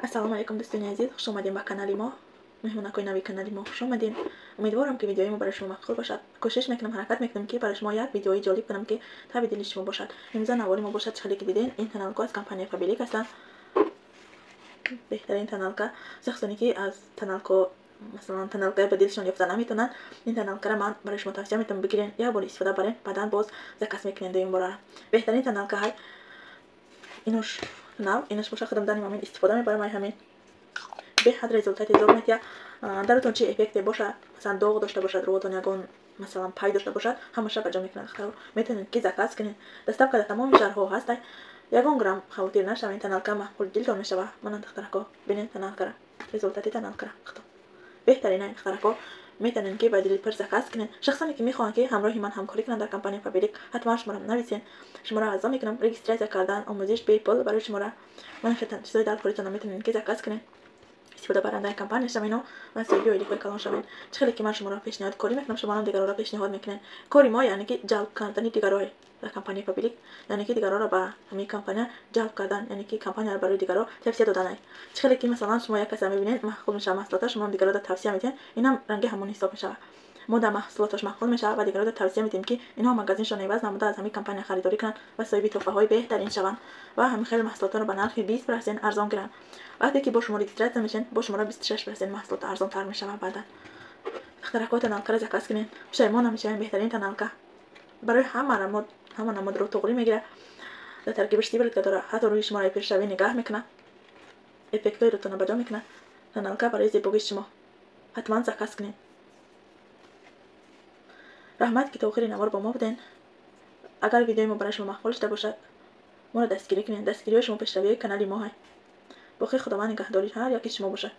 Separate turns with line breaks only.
Ассалому алайкум, дӯстони азиз, хуш омадем ба канали мо. Меҳмонакои нави канали мо, хуш омадем. Умедворам, ки видеои мо барои шумо маъқул бошад. Кӯшиш мекунам, ҳаракат мекунам, ки барои шумо як видеои ҷолиб кунам, ки таби дили шумо бошад. Имрӯза навори мо бошад, чӣ хеле ки дидем, ин тоналка аз компания Фаберлик ҳастанд. Беҳтарин тоналка. Шахсоне ки аз тоналко, масалан, тоналка ба дилшон ёфта наметавонанд, ин тоналкаро ман барои шумо тавсия метавонам: бигирен, як бор истифода барен, баъдан боз заказ мекунем дуюм бора. Беҳтарин тоналка ҳай. Инуш нав, инаш боша, худам дар ҳамин истифода мебарам. Ай ҳамин беҳад результати зор метиҳад. Дарутон чи эффекте боша, масалан, доғ дошта бошад рӯотон, ягон, масалан, пай дошта бошад, ҳамаша ба ҷо мекунад. Метавонед, ки заказ кунед, доставка дар тамоми шаҳрҳо ҳастай. Ягон грамм хавотир нашавед, тоналка маъқул дилтон мешава. Мана, духтарако, бинед тоналкара, результати тоналкара беҳтарина. Духтарако, метавонед, ки ба дили пур заказ кунед. Шахсоне ки мехоҳанд, ки ҳамроҳи ман ҳамкорӣ кунанд дар компания Фаберлик, ҳатман шуморо нависен, шуморо аъзо мекунам. Регистрация кардан, омӯзиш бепул барои шуморо. Ман чизои дар коритона метавонед, ки заказ кунед, истифодабарандаи компания шавену ва соҳиби ойликҳои калон шавед. Чӣ хеле ки ман шуморо пешниҳоди корӣ мекунам, шуморо дигарора пешниҳод мекунед. Кори мо, яъне ки ҷалб кардани дигарое дар компанияи Фаберлик, яъне ки дигарора ба ҳамин компания ҷалб кардан, яъне ки компанияро барои дигаро тавсия доданай. Чӣ хеле ки, масалан, шумо як каса мебинед, маъқул мешавад маҳсулоташ, шумо дигарода тавсия медиҳед, инам ранги ҳамон ҳисоб мешавад. Мо дар маҳсулоташ маъқул мешавад ва дигарода тавсия медиҳем, ки инҳо магазиншон иваз намуда, аз ҳамин компания харидорӣ кунанд ва соҳиби тӯҳфаҳои беҳтарин шаванд ва ҳамин хеле маҳсулотро ба нархи 20% арзон гиранд. Вақте ки бо шумо регистрация мешавед, бо шуморо 26% маҳсулот арзонтар мешавад. Баъдан, духтаракҳо, тоналкаро заказ кунед, пушаймон намешавед. Беҳтарин тоналка барои ҳама намуд, ҳама намудро туғрӣ мегирад. Дар таркибаш сыворотка дорад, ҳатто рӯи шуморо пешравӣ нигаҳ мекунад, эффектҳои рӯтона ба ҷо мекунад. Тоналка барои зебогии шумо, ҳатман заказ кунед. Раҳмат, ки то охири навор бо мо буден. Агар видеои мо барои шумо маъқул шуда бошад, моро дастгирӣ кунед. Дастгириҳои шумо пешравиҳои канали мо ҳай. Боқӣ Худованд нигаҳдори ҳар яки шумо бошад.